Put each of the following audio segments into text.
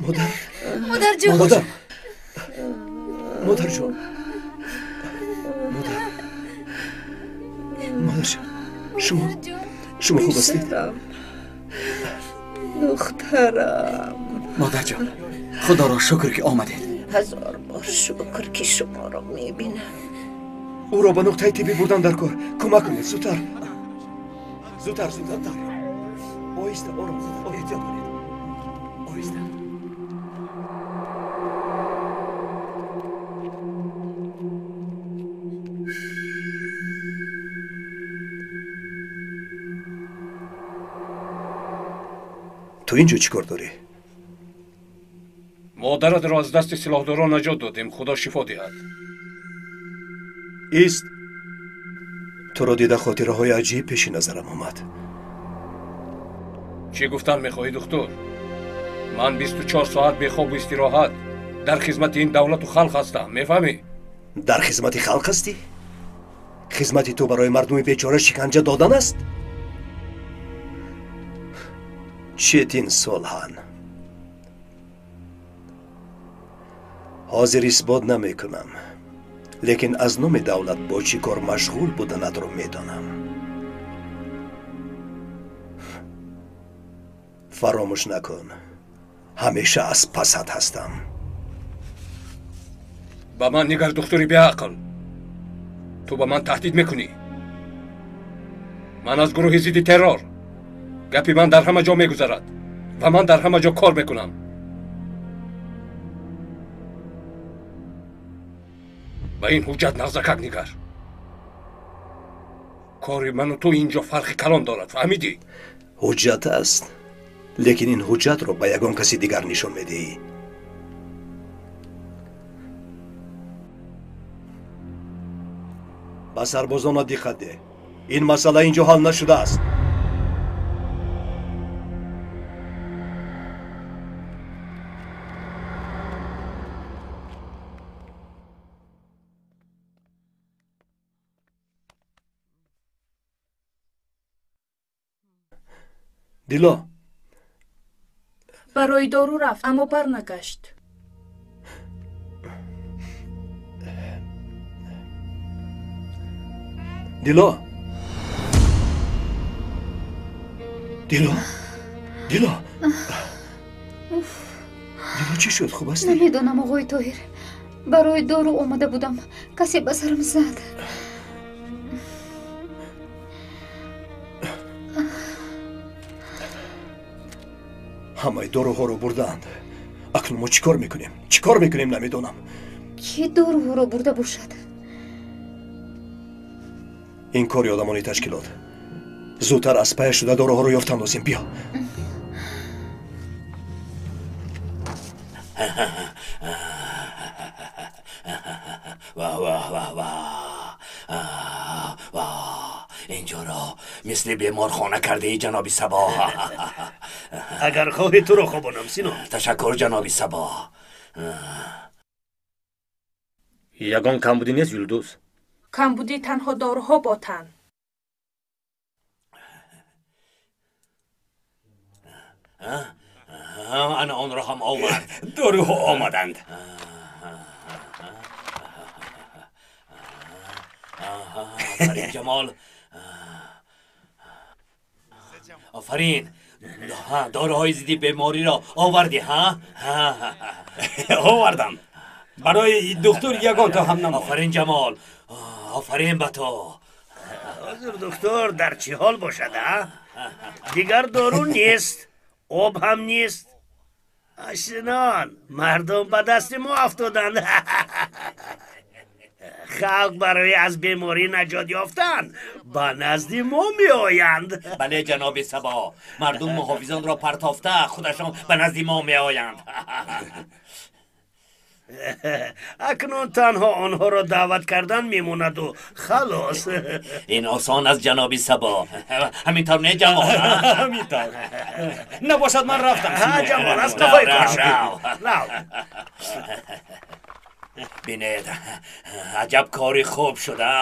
Модар, модарҷон, модар, модарҷон, модар, модарҷон, шумо хуб ҳастед? Духтарам. Модарҷон, худоро шукр ки омадед. Ҳазор бор шукр ки шуморо мебинам. Ӯро ба нуқтаи тиббӣ бурдан дар кор. Кӯмак кунед, зудтар. Зудтар, зудтар. Оҳиста, ором, эҳтиёт кунед. Оҳиста. Ту инҷо чӣ кор дорӣ? Модаратро аз дасти силоҳдорон наҷот додем, худо шифо диҳад. Ист. Туро дида хотираҳои аҷиб пеши назарам омад. Чӣ гуфтан мехоҳӣ, духтур? Ман 24 соат бехобу истироҳат дар хизмати ин давлату халқ ҳастам, мефаҳмӣ? Дар хизмати халқ ҳастӣ? Хизмати ту барои мардуми бечора шиканҷа додан аст? Четин Солҳан, ҳозир исбот намекунам, лекин аз номи давлат бо чӣ кор машғул буданатро медонам. Фаромӯш накун, ҳамеша аз пасат ҳастам. Ба ман нигар, духтури беақл. Ту ба ман таҳдид мекунӣ. Ман аз гурӯҳи зидди террор. Гапи ман дар ҳама ҷо мегузарад ва ман дар ҳама ҷо кор мекунам. Ба ин ҳуҷҷат нағзакак нигар. Кори ману ту инҷо фарқи калон дорад, фаҳмидӣ? Ҳуҷҷат аст, лекин ин ҳуҷҷатро ба ягон каси дигар нишон медиҳӣ. Ба сарбозона диққат деҳ. Ин масъала инҷо ҳал нашудааст. Дило. Барои дору рафт, аммо барнагашт. Дило. Дило. Дило. Дило, чӣ шуд? Хуб ҳастӣ? Намедонам, оғои Тоҳир. Барои дору омада будам. Касе ба сарам зад. Ҳамаи доруҳоро бурдаанд. Акнун мо чӣ кор мекунем? Чӣ кор мекунем, намедонам. Кӣ доруҳоро бурда бошад? Ин кори одамони ташкилот. Зудтар аз пая шуда доруҳоро ёфтан лозим. Биё. Ваҳ, ваҳ, ваҳ, ваҳ, ваҳ, инҷоро мисли беморхона кардаи, ҷаноби Сабо. Агар хоҳӣ, туро хобонам, Сино. Ташаккур, ҷаноби Сабо. Ягон камбудӣ нест, Юлдуз? Камбудӣ танҳо доруҳо бо тан. Ана онро ҳам овард. Доруҳо омаданд. Офарин, Ҷамол, офарин. Доруҳои зидди бемориро овардӣ, ҳа? Овардам. Барои духтур ягонто ҳам намонд. Офарин, Ҷамол, офарин ба ту. Ҳозир духтур дар чӣ ҳол бошад, а? Дигар дору нест, об ҳам нест. Ашинон, мардум ба дасти мо афтоданд. Халқ барои аз беморӣ наҷот ёфтан ба назди мо меоянд. Бале, ҷаноби Сабо, мардум муҳофизонро партофта худашон ба назди мо меоянд. Акнун танҳо онҳоро даъват кардан мемонаду халос. Ин осон аст, ҷаноби Сабо. Ҳамин тавр не, Ҷамол? Ҳамин тавр. Набошад, ман рафтам. Ҷамол, аз қафои кор шав. Рав. Бинед, аҷаб кори хуб шуда.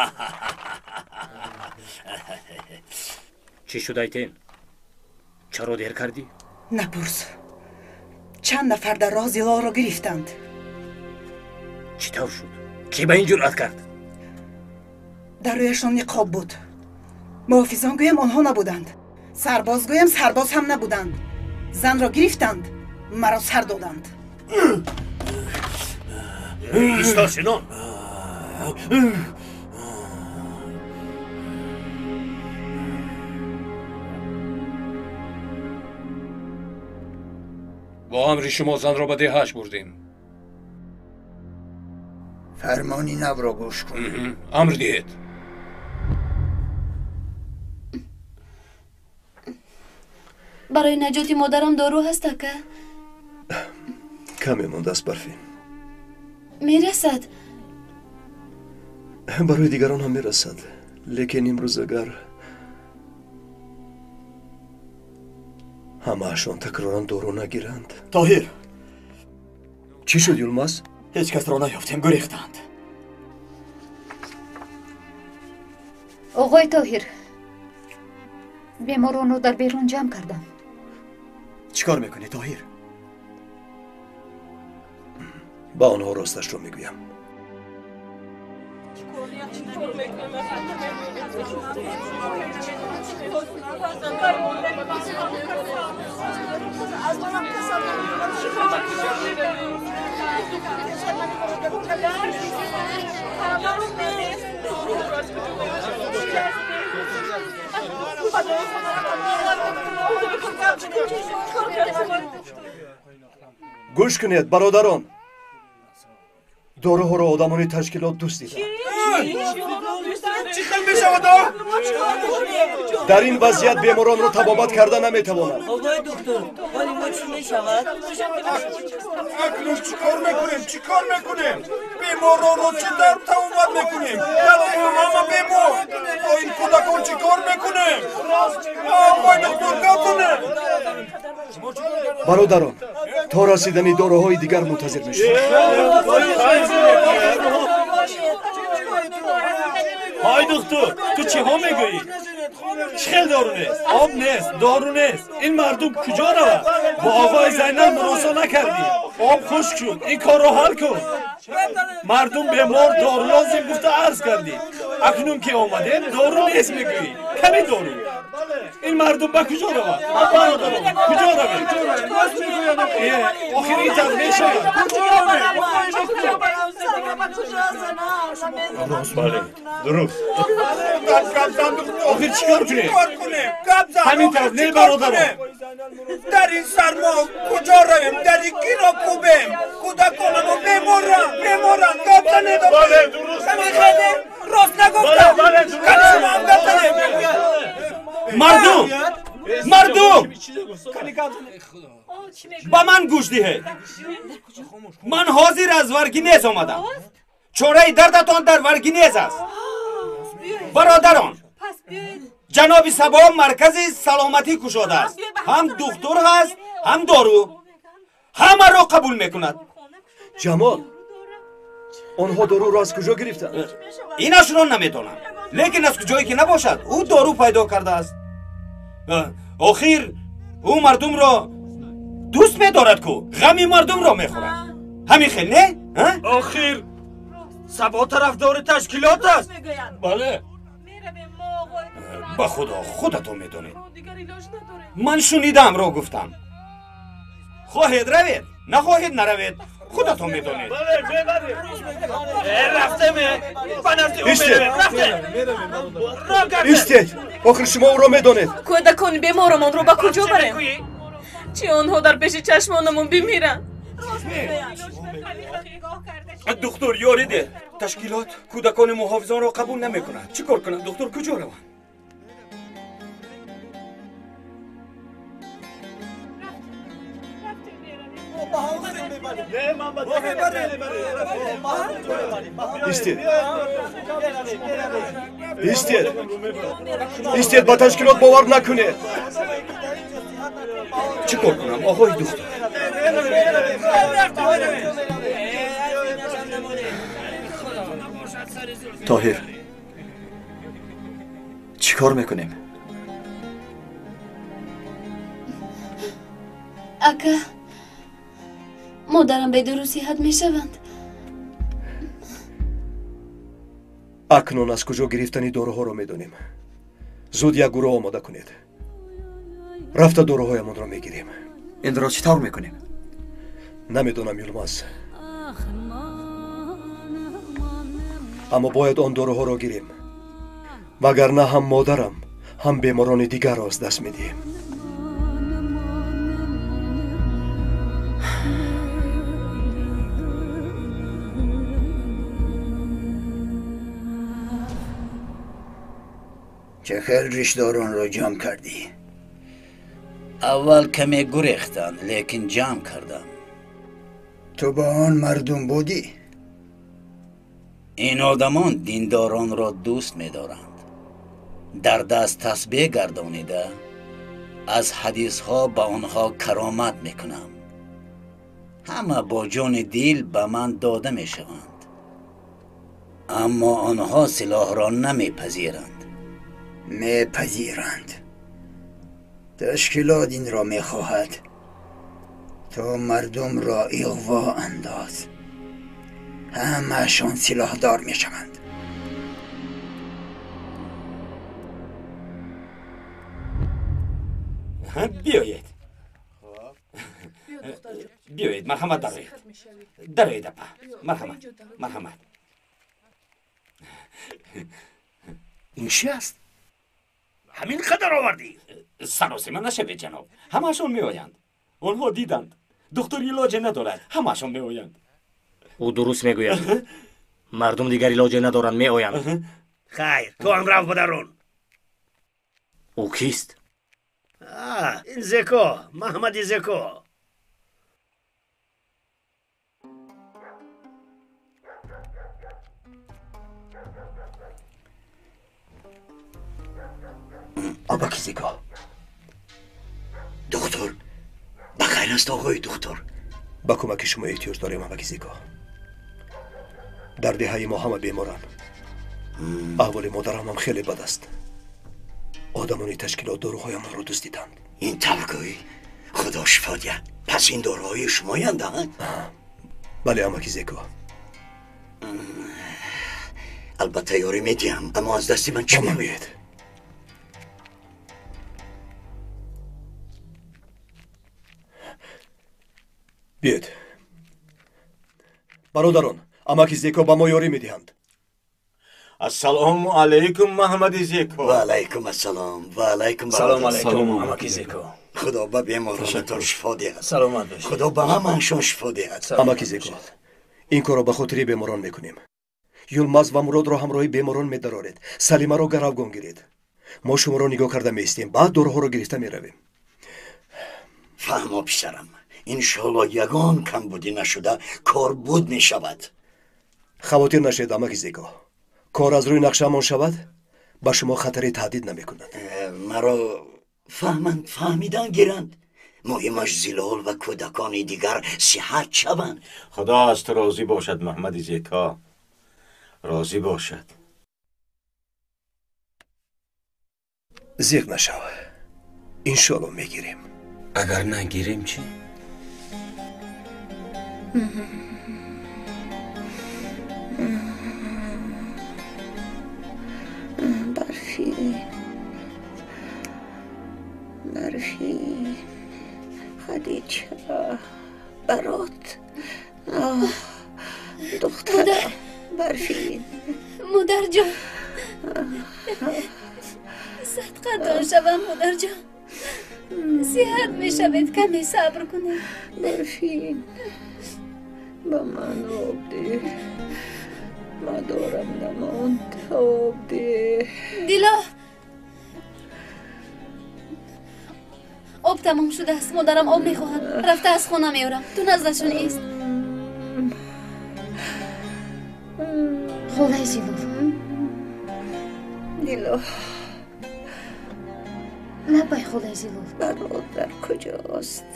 Чӣ шуд, Айтен? Чаро дер кардӣ? Напурс. Чанд нафар дар роҳ Зилолро гирифтанд. Чӣ тавр шуд? Кӣ ба ин ҷуръат кард? Дар рӯяшон ниқоб буд. Муҳофизон гӯям онҳо набуданд. Сарбоз гӯям сарбоз ҳам набуданд. Занро гирифтанд, маро сар доданд. Исто, Синон. Бо амри шумо занро ба деҳааш бурдем. Фармони навро гӯш кун. Амр диҳед. Барои наҷоти модарам дору ҳаст, ака? Каме мондааст, Барфин. Мерасад. Барои дигарон ҳам мерасад, лекин имрӯз агар ҳамаашон такроран дору нагиранд. Тоҳир! Чӣ шуд, Юлмаз? Ҳеҷ касро наёфтем, гурехтанд. Оғои Тоҳир, беморонро дар берун ҷамъ кардам. Чӣ кор мекунӣ, Тоҳир? Ба онҳо росташро мегӯям. Гӯш кунед, бародарон. Доруҳоро одамони ташкилот дуздиданд. Чӣ хел мешавад? Дар ин вазъият беморонро табобат карда наметавонам. Оғои доктор, ҳоли мо чӣ мешавад? Акнун чӣ кор мекунем? Чӣ кор мекунем? Беморонро чӣ тавр табобат мекунем? Ҳама бемор. Бо ин кӯдакон чӣ кор мекунем? Оғои доктор, гап занед. Бародарон, то расидани доруҳои дигар мунтазир мешавем. Ҳой доктор, ту чиҳо мегӯӣ? Чӣ хел дору нест? Об нест, дору нест. Ин мардум куҷо равад? Бо оғои Зайнаб муросо накардӣ. Об хушк шуд, ин корро ҳал кун. Мардум бемор, дору лозим гуфта арз кардӣ. Акнун ки омадем, дору нест мегӯӣ. Ками дору. Ин мардум ба куҷо равад? Бародарон, куҷо равед? Охир ин тавр мешавад. Бале, дуруст. Охир чӣ кор кунем? Ҳамин тавр не, бародарон. Дар ин сармо куҷо равем? Дари киро кӯбем? Кӯдаконамон беморанд, беморанд. Гап занед. Бале, дуруст. Рост нагуфтам. Кани шумо ҳам гап занед. Мардум! Мардум! Ба ман гӯш диҳед. Ман ҳозир аз Варгинез омадам. Чораи дардатон дар Варгинез аст. Бародарон, ҷаноби Сабо маркази саломатӣ кушодааст. Ҳам духтур ҳаст, ҳам дору. Ҳамаро қабул мекунад. Ҷамол, онҳо доруро аз куҷо гирифтанд? Инашро намедонам, лекин аз куҷое ки набошад, ӯ дору пайдо кардааст. Охир ӯ мардумро дӯст медорад ку, ғами мардумро мехӯрад. Ҳамин хел не? Охир Сабо тарафдори ташкилот аст. Бале. Ба худо, худатон медонед. Ман шунидамро гуфтам. Хоҳед равед, нахоҳед наравед, худатон медонед. Истед, охир шумо ӯро медонед. Кӯдакони беморамонро ба куҷо барем? Чӣ онҳо дар пеши чашмонамон бимиранд? Духтур, ёрӣ деҳ. Ташкилот кӯдакони муҳофизонро қабул намекунад. Чӣ кор кунам, духтур, куҷо равам? Истед, истед, истед, ба ташкилот бовар накунед. Чӣ кор кунам, оғои духтур? Тоҳир, чӣ кор мекунем? Ака, Модарам бедору сиҳат мешаванд. Акнун аз куҷо гирифтани доруҳоро медонем. Зуд як гурӯҳ омода кунед. Рафта доруҳоямонро мегирем. Инро чӣ тавр мекунем? Намедонам, Юлмаз. Аммо бояд он доруҳоро гирем. Вагарна ҳам модарам, ҳам беморони дигарро аз даст медиҳем. Чӣ хел ришдоронро ҷамъ кардӣ? Аввал каме гурехтанд, лекин ҷамъ кардам. Ту бо он мардум будӣ? Ин одамон диндоронро дӯст медоранд. Дар даст тасбеҳ гардонида, аз ҳадисҳо ба онҳо каромат мекунам. Ҳама бо ҷони дил ба ман дода мешаванд. Аммо онҳо силоҳро намепазиранд. Мепазиранд. Ташкилот инро мехоҳад то мардумро иғво андоз. Ҳамаашон силоҳдор мешаванд. Биёед. Биёед, марҳамат, дароед. Дароед, апа. Марҳамат, марҳамат. Ин чи аст? Ҳамин қадар овардӣ? Саросима нашавед, ҷаноб. Ҳамаашон меоянд. Онҳо диданд. Духтур илоҷе надорад. Ҳамаашон меоянд. Ӯ дуруст мегӯяд. Мардум дигар илоҷе надоранд, меоянд. Хайр, ту ҳам рав ба дарун. Ӯ кист? Ин Зеко, Маҳмади Зеко. Амаки Зеко. Доктор, ба хайр аст, оғои доктор? Ба кӯмаки шумо эҳтиёҷ дорем, амаки Зеко. Дар деҳаи мо ҳама беморанд. Аҳволи модарам ҳам хеле бад аст. Одамони ташкилот доруҳоямонро дуздиданд. Ин тавр гӯӣ? Худо шифо диҳад. Пас ин доруҳои шумоянд, Бале, амаки Зеко. Албатта ёрӣ медиҳам, аммо аз дасти ман чӣ меояд? Биёед. Бародарон, амаки Зеко ба мо ёрӣ медиҳанд. Ассалому алайкум, Маҳмади Зеко. Ва алайкум ассалом. Ва алайкум. Салом алайкум, амаки Зеко. Худо ба беморонатон шифо диҳад. Саломат бошед. Худо ба ҳамаашон шифо диҳад. Амаки Зеко, ин корро ба хотири беморон мекунем. Юлмаз ва Муродро ҳамроҳи беморон медароред. Салимаро гаравгон гиред. Мо шуморо нигоҳ карда меистем, баъд доруҳоро гирифта меравем. Фаҳмо, писарам. Иншоалло ягон камбудӣ нашуда кор буд мешавад. Хавотир нашед, амаки Зеко. Кор аз рӯи нақшаамон шавад, ба шумо хатари таҳдид намекунад. Маро фаҳманд, фаҳмидан гиранд. Муҳимаш Зилол ва кӯдакони дигар сиҳат шаванд. Худо аз ту розӣ бошад, Маҳмади Зеко. Розӣ бошад. Зиқ нашав. Иншоалло мегирем. Агар нагирем чӣ? Барфин, Барфин, Хадича, Барот, духтарам, Барфин. Модарҷон, садқатон шавам, модарҷон. Сиҳат мешавед, каме сабр кунед. Барфин, ба ман об деҳ. Мадорам намонд, об деҳ. Дило, об тамом шудааст. Модарам об мехоҳад. Рафта аз хона меорам. Ту наздашон ист. Холаи Зилол. Дило. Лабай, холаи Зилол. Бародар куҷост?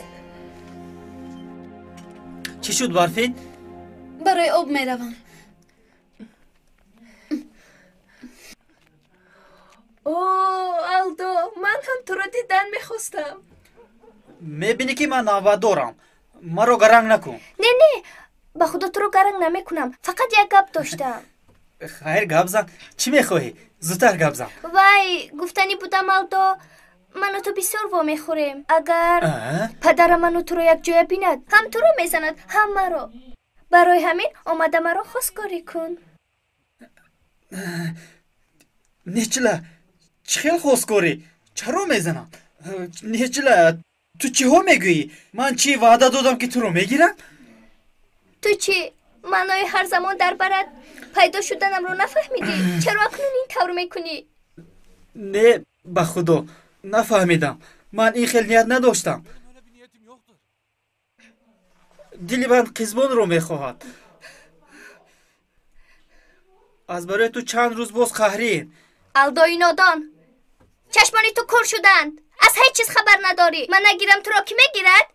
Чӣ шуд, Барфин? Барои об меравам. О, Алдо, ман ҳам туро дидан мехостам. Мебинӣ, ки ман навбат дорам. Маро гаранг накун. Не, не, ба худо туро гаранг намекунам. Фақат як гап доштам. Хайр, гап зан. Чӣ мехоҳӣ? Зудтар гап зан. Вай, гуфтанӣ будам, Алдо, ману ту бисёр вомехӯрем. Агар падарам ману туро якҷоя бинад, ҳам туро мезанад, ҳам маро. Барои ҳамин омада маро хостгорӣ кун. Нечила, чӣ хел хостгорӣ? Чаро мезанам? Нечила, ту чиҳо мегӯӣ? Ман чӣ ваъда додам, ки туро мегирам? Ту чӣ маънои ҳар замон дар барат пайдо шуданамро нафаҳмидӣ? Чаро акнун ин тавр мекунӣ? Не, ба худо, нафаҳмидам. Ман ин хел ният надоштам. Дили ман Қизбонро мехоҳад. Аз барои ту чанд рӯз боз қаҳрием. Алдои нодон, чашмони ту кур шуданд. Аз ҳеҷ чиз хабар надорӣ. Ман нагирам, туро кӣ мегирад?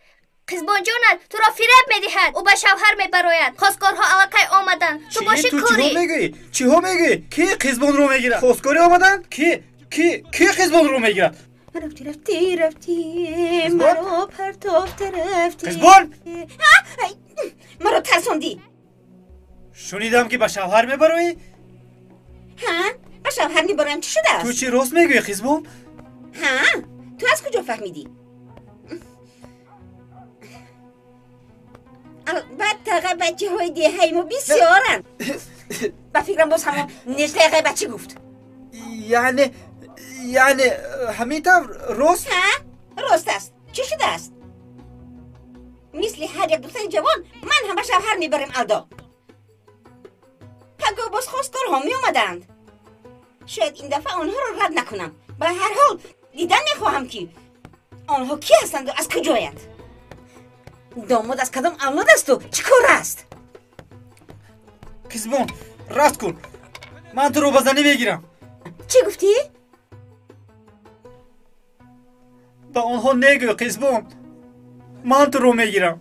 Қизбонҷонат туро фиреб медиҳад. Ӯ ба шавҳар мебарояд. Хостгорҳо аллакай омаданд. Ту боши курӣ. Чиҳо мегӯӣ? Чиҳо мегӯӣ? Ки Қизбонро мегирад? Хостгорӣ омаданд? Ки ки ки Қизбонро мегирад? Рафтӣ, рафтӣ, рафтӣ, маро партофта рафтӣ. Қизбон, маро тарсондӣ. Шунидам, ки ба шавҳар мебароӣ. Ҳа, ба шавҳар мебароям. Чӣ шудааст? Ту чӣ рост мегӯӣ, Қизбон? Ҳа, ту аз куҷо фаҳмидӣ? Албатта, ғайбатчиҳои деҳаи мо бисёранд. Ба фикрам, боз ҳамон Нежлаи ғайбатчӣ гуфт. Яъне ҳамин тавр рост? Ҳа, рост аст. Чӣ шудааст? Мисли ҳар як духтари ҷавон ман ҳам ба шавҳар мебарем, Алдо. Пагоҳ боз хостгорҳо меомаданд. Шояд ин дафъа онҳоро рад накунам. Ба ҳар ҳол дидан мехоҳам, ки онҳо кӣ ҳастанду аз куҷоянд. Домод аз кадом авлод асту чӣ кор аст? Қизбон, раст кун, ман туро ба занӣ мегирам. Чӣ гуфтӣ? Ба онҳо негӯ, Қизбон, ман туро мегирам.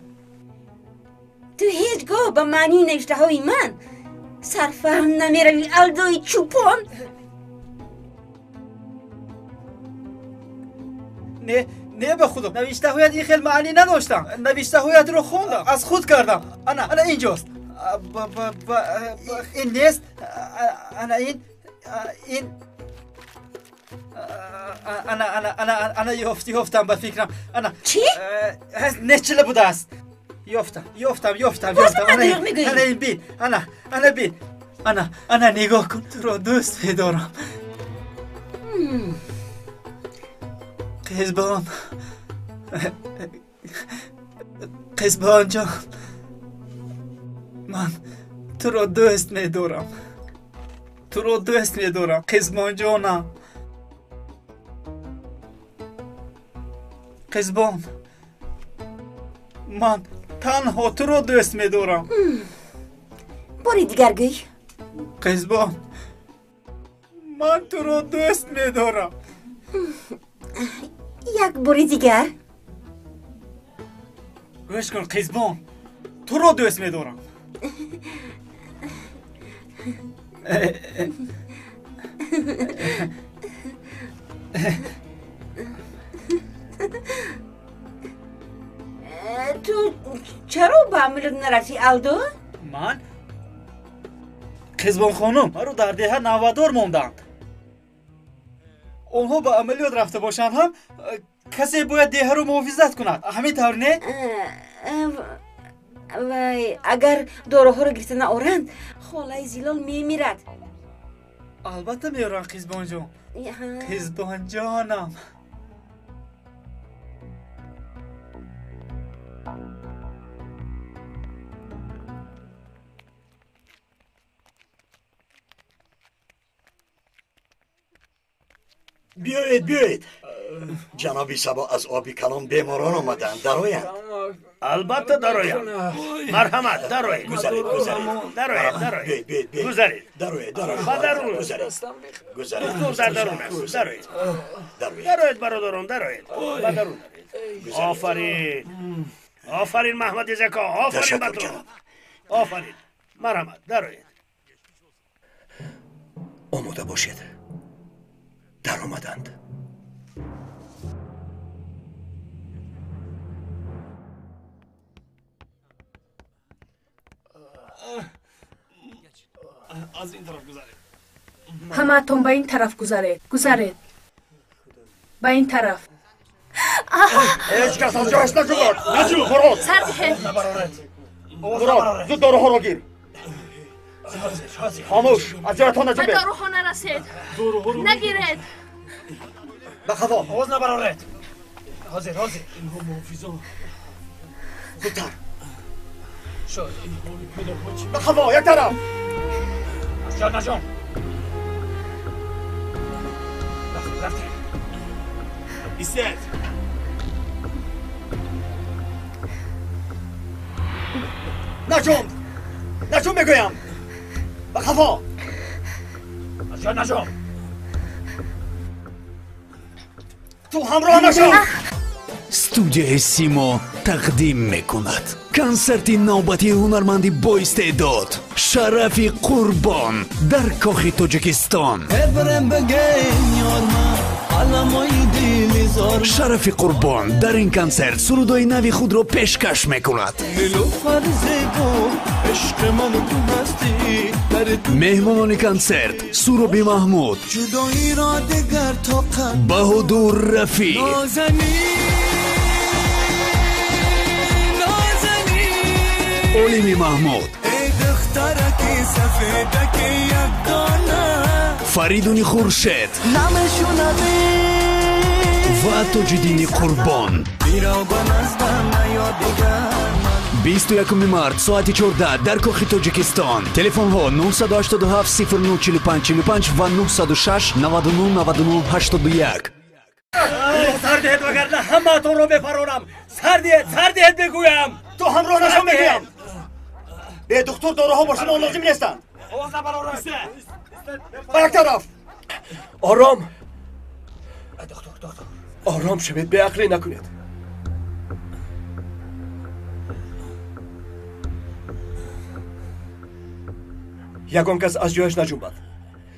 Ту ҳеҷ гоҳ ба маънии навиштаҳои ман сарфаҳм намеравӣ, Алдои чӯпон. Не, не, ба худо, навиштаҳоят ин хел маънӣ надоштам. Навиштаҳоятро хондам, аз худ кардам. Ана, ана инҷост. Ин нест. Ана ин, ин, ана, ана, ана, ана, ёфт, ёфтам, ба фикрам. Ана чӣ? Нечила будааст. Ёфтам, ёфтам, ёфтам, ёфтам. Ана ин, бин. Ана, ана, бин. Ана, ана, нигоҳ кун. Туро дӯст медорам, Қизбон. Қизбонҷон, ман туро дӯст медорам, туро дӯст медорам, Қизбонҷонам. Қизбон, ман танҳо туро дӯст медорам. Бори дигар гӯй. Қизбон, ман туро дӯст медорам. Як бори дигар. Гӯш кун, Қизбон, туро дӯст медорам. Ту чаро ба амалиёт нарафтӣ, Алдо? Ман? Қизбон хонум, маро дар деҳа навбатдор монданд. Онҳо ба амалиёт рафта бошанд ҳам, касе бояд деҳаро муҳофизат кунад. Ҳамин тавр, не? Вай, агар доруҳоро гирифта наоранд, холаи Зилол мемирад. Албатта меоранд, Қизбонҷон. Қизбонҷонам. Биёед, биёед, ҷаноби Сабо, аз оби калон беморон омаданд, дароянд. Албатта дароянд. Марҳамат, дароед. Гузаред, гузаред. Дароед, дароед. Биёед, биёед, биёед. Гузаред. Дароед, дароед. Ба дарун. Гузаред, гузаред. Доктор дар дарун аст. Дароед, дароед. Дароед, бародарон, дароед, ба дарун. Офарин, офарин, Маҳмади Зако, офарин ба Ташаккур, ту. ҷаноб. Офарин, марҳамат, дароед. Омода бошед, даромаданд. Аз ин тараф гузаред. Ҳамаатон ба ин тараф гузаред. Гузаред. Ба ин тараф. Ҳеҷ кас аз ҷояш наҷунбад. Наҷун, Мурод. Сар диҳед. Мурод, зуд доруҳоро гир. Хомӯш, аз ҷоятон наҷунбед. Ба доруҳо нарасед. Нагиред. Ба қафо. Овоз набароред. Ҳозир, ҳозир. Инҳо муҳофизон. Зудтар. Шояд ин ҳоли кӯдакҳо чӣ? Ба қафо, як тараф. Аз ҷо наҷун. Рафтем. Истед. Наҷунб! Наҷунб мегӯям! Ба қафо! Аз ҷо наҷунб! Ту ҳамроҳ нашав! Студияи Симо тақдим мекунад консерти навбатии ҳунарманди боистеъдод Шарафи Қурбон дар Кохи Тоҷикистон. Шарафи Қурбон дар ин консерт сурудҳои нави худро пешкаш мекунад. Меҳмонони консерт Суроби Маҳмуд, Баҳодур Рафӣ, Олими Маҳмуд, Фаридуни Хуршед ва Тоҷиддини Қурбон. 21 март соати 14 дар Кохи Тоҷикистон. Телефонҳо 987 0945 45 ва 906 99 99 81. Сар диҳед, вагарна ҳамаатонро мепаронам. Сар диҳед, сар диҳед мегӯям. Ту ҳамроҳ нашав мегӯям. Бе духтур доруҳо бо шумо лозим нестанд. Ба як тараф. Ором. Ором шавед, беақлӣ накунед. Ягон кас аз ҷояш наҷунбад.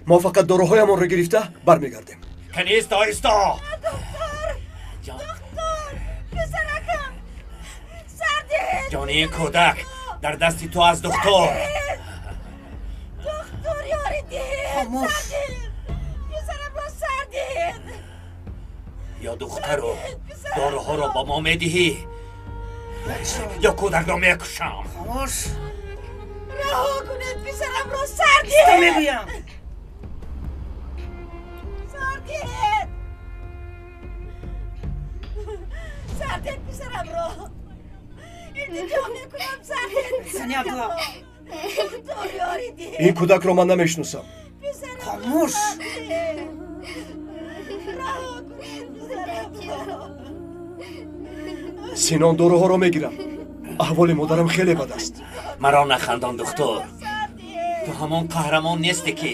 Мо фақат доруҳоямонро гирифта бармегардем. Канист, оҳиста. Писаракам, сар диҳед. Ҷони кӯдак дар дасти ту аст, духтур. Духтур, ёрӣ диҳед. Хомӯш. Писарамро сар диҳед. Ё духтару доруҳоро ба мо медиҳӣ, ё кӯдакро мекушам. Хомӯш. Раҳо кунед, писарамро сар диҳед. Иста мегӯям. Сар диҳед. Сар диҳед писарамро. Илтиҷо мекунам, сар диҳед. Зани абла. Духтур, ёрӣ диҳед. Ин кӯдакро ман намешиносам. Хомӯш. Раҳо кунед писарамро. Синон, доруҳоро мегирам. Аҳволи модарам хеле бад аст. Маро нахандон, духтур. Ту ҳамон қаҳрамон нестӣ, ки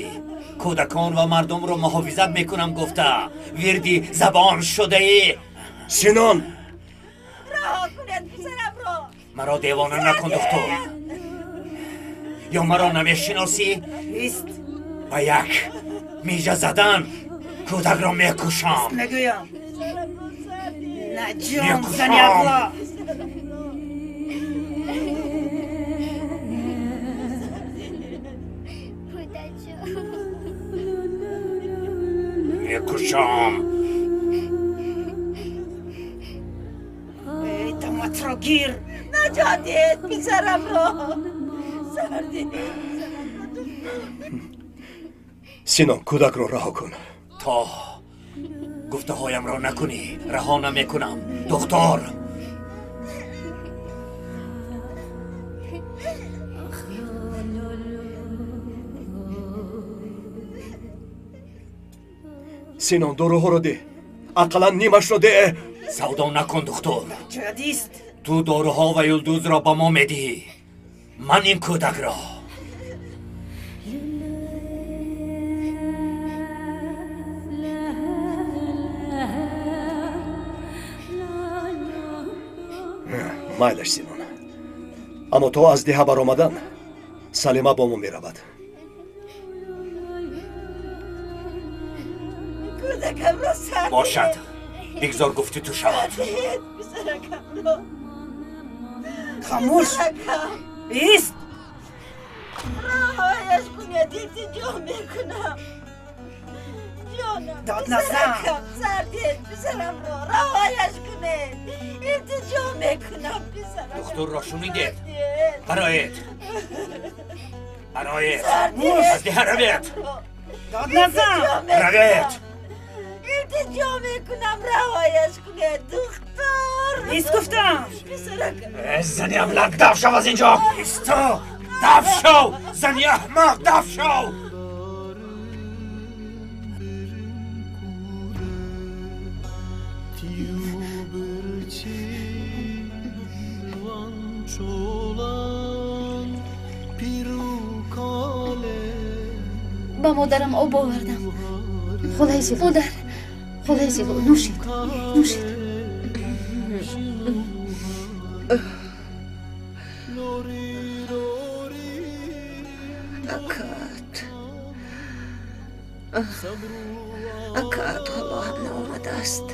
кӯдакон ва мардумро муҳофизат мекунам гуфта вирди забон шудаӣ. Синон! Раҳо кунед писарамро. Маро девона накун, духтур. Ё маро намешиносӣ? Ист. Ба як мижа задан кӯдакро мекушам. Ист мегӯям. Наҷон, зани абла. Мекушам. Эй, даматро гир. Наҷот диҳед писарамро. Сар диҳед. Синон, кӯдакро раҳо кун. То гуфтаҳоямро накунӣ, раҳо намекунам, духтур. Синон, доруҳоро деҳ. Ақаллан нимашро деҳ. Савдо накун, духтур. Ҷадист. Ту доруҳо ва юлдузро ба мо медиҳӣ, ман ин кӯдакро. Майлаш, Синон. Аммо то аз деҳа баромадан Салима бо мо меравад. Кӯдакамро сар диҳед. Бошад, бигзор гуфти ту шавад. Писаракамро. Хомӯш. Ист. Раҳояш кунед, илтиҷо мекунам. Ҷонам, Дод назан. писаракам, сардед, писарамро раҳояш кунед. Илтиҷо мекунам, писаракам. Духтурро шунидед? Бароед, бароед, Сардед. аз деҳа равед. Дод назан. Равед. Илтиҷо мекунам, раҳояш кунед, духтур. Нест гуфтам. Писаракам. Э, зани аблак, даф шав аз инҷо! Исто, даф шав, зани аҳмақ, даф шав! Ба модарам об овардам. Холаи Зило. Модар. Холаи Зило, нӯшед, нӯшед. Акат, акат ҳоло ҳам наомадааст.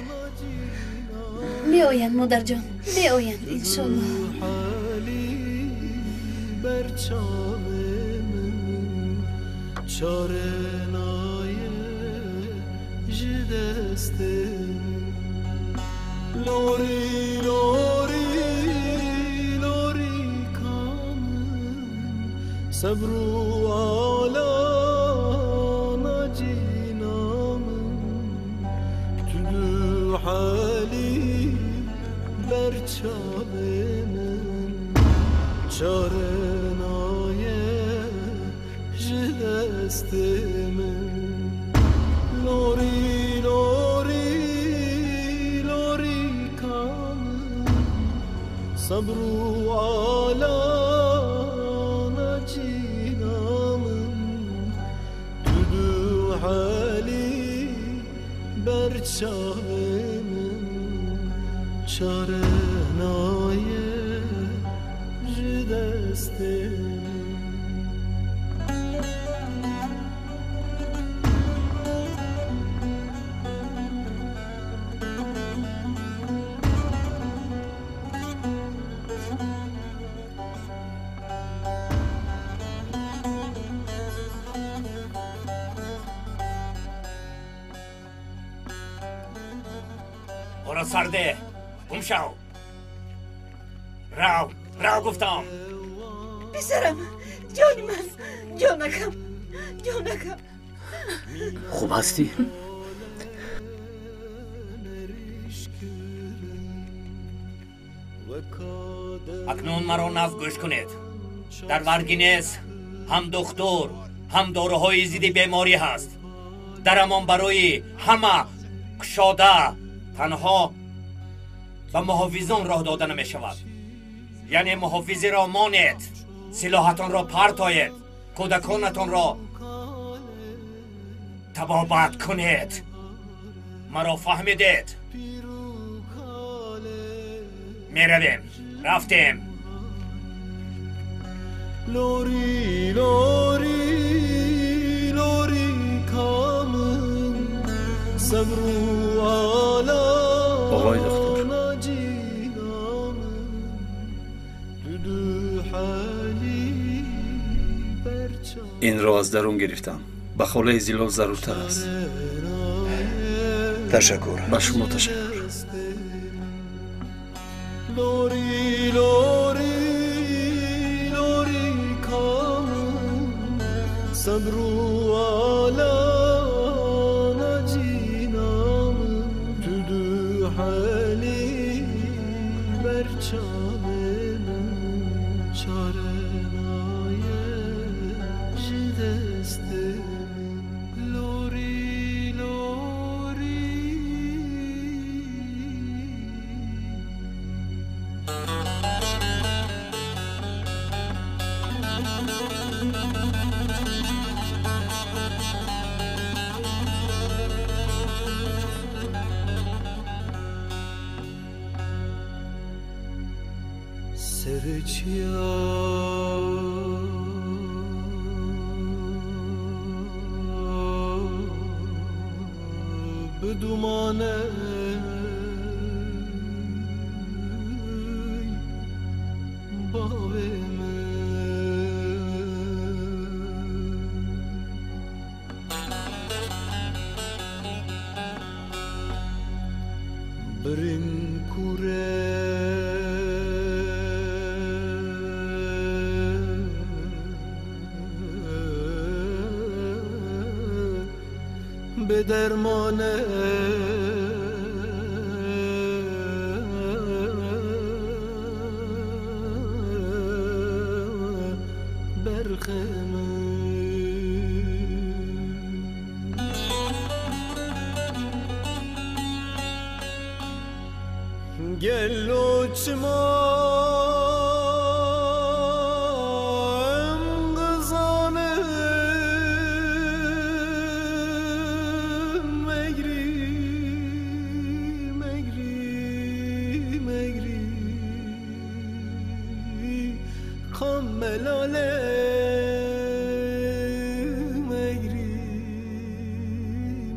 Меоянд, модарҷон, меоянд, иншоллоҳ. Lori, lori, lori kamın Sabru ala nacinamın Tüdü hali berçabemin Çarenaye jidestimin Lori, lori, lori kamın Sabru ala nacinamın Tüdü hali berçabemin Çarenaye jidestimin. Ора сарде, гум шав, рав, рав гуфтам. Писарам, ҷони ман, ҷонакам, ҷонакам. Хуб ҳастӣ? Акнун маро нағз гӯш кунед. Дар Варгинес ҳам духтур, ҳам доруҳои зидди беморӣ ҳаст. Дарамон барои ҳама кушода, танҳо ба муҳофизон роҳ дода намешавад. Яъне муҳофизеро монед, силоҳатонро партоед, кӯдаконатонро табобат кунед. Маро фаҳмидед? Меравем, рафтем. Lori, lori, lori kamın Sabru ala Оғои духтур, nacinamın Tüdü hali berçabemin инро аз дарун гирифтам. Ба холаи Зилол заруртар аст. Ташаккур. Ба шумо ташаккур. Lori, lori, lori kamın Sabru ala nacinamın Tüdü hali berçabemin Çarenaye jidestimin Lori, lori. Serçia بدومانه باوی من. برین کوره به درمانه برخمه گلو چمام غزانه مگری مگری مگری خملاله مگری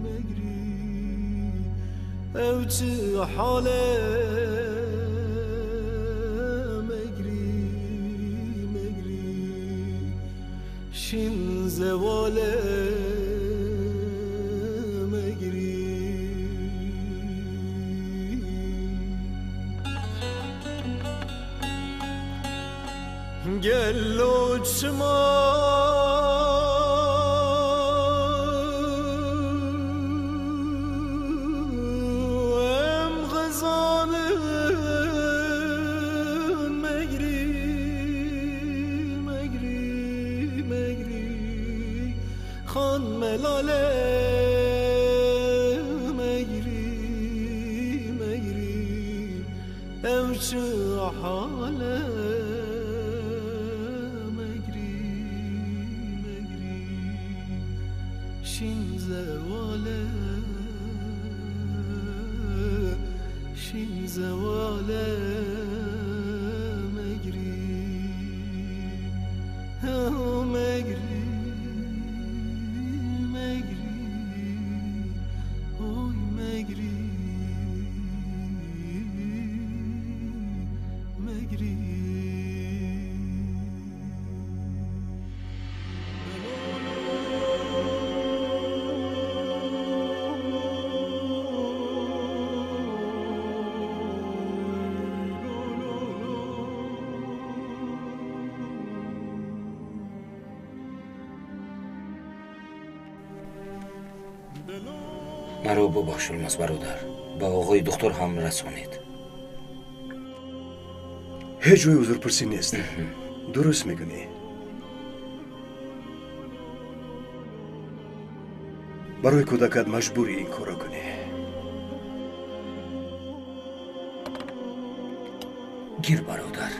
مگری او چه حاله شین زواله مگری گلو چمام غزانه مگری مگری مگری خان ملاله مگری مگری او چه حاله مگری مگری شین زواله شین زواله مگری مگری مگری اوی مگری مگری. маро бубахш Улмаз бародар, ба оғои духтур ҳам расонед. Ҳеҷ ҷои узрпурсӣ нест. Дуруст мекунӣ. Барои кӯдакат маҷбурӣ ин корро кунӣ. Гир бародар.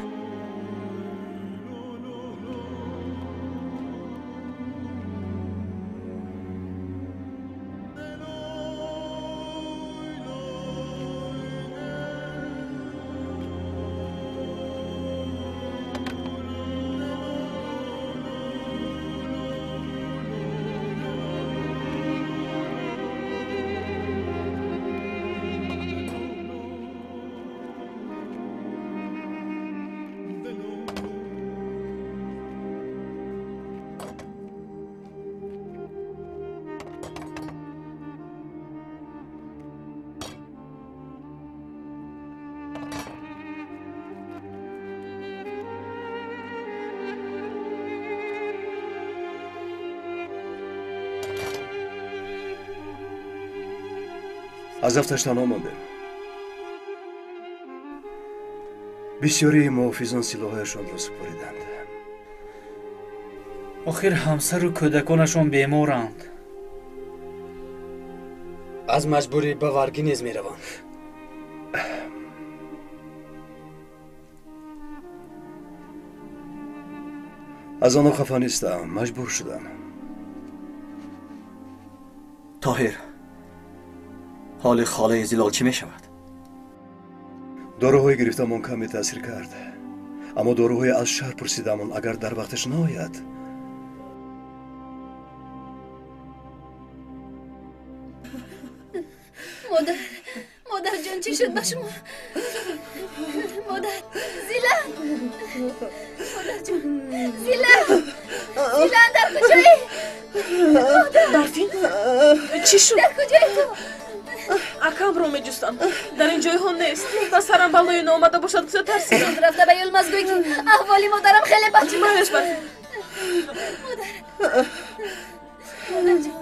Аз дафташ танҳо мондем. Бисёрии муҳофизон силоҳҳояшонро супориданд. Охир ҳамсару кӯдаконашон беморанд. Аз маҷбурӣ ба варгӣ низ мераванд. Аз онҳо хафа нестам, маҷбур шудам. Тоҳир, ҳоли холаи Зилол чӣ мешавад? Доруҳои гирифтамон каме таъсир кард, аммо доруҳои аз шаҳр пурсидамон агар дар вақташ наояд. Модар, модарҷон, чӣ шуд ба шумо? Модар, Зила! Модарҷон, Зила! Зила, дар куҷоӣ? Модар! Барфин, чӣ шуд? Дар куҷоӣ ту? Акамро меҷустам. Дар ин ҷойҳо нест. Ба сарам балое наомада бошад, гуфта тарсидам. Зуд рафта ба Юлмаз гӯй, ки аҳволи модарам хеле бад шуда. Манаш бар. Модар. Модарҷон.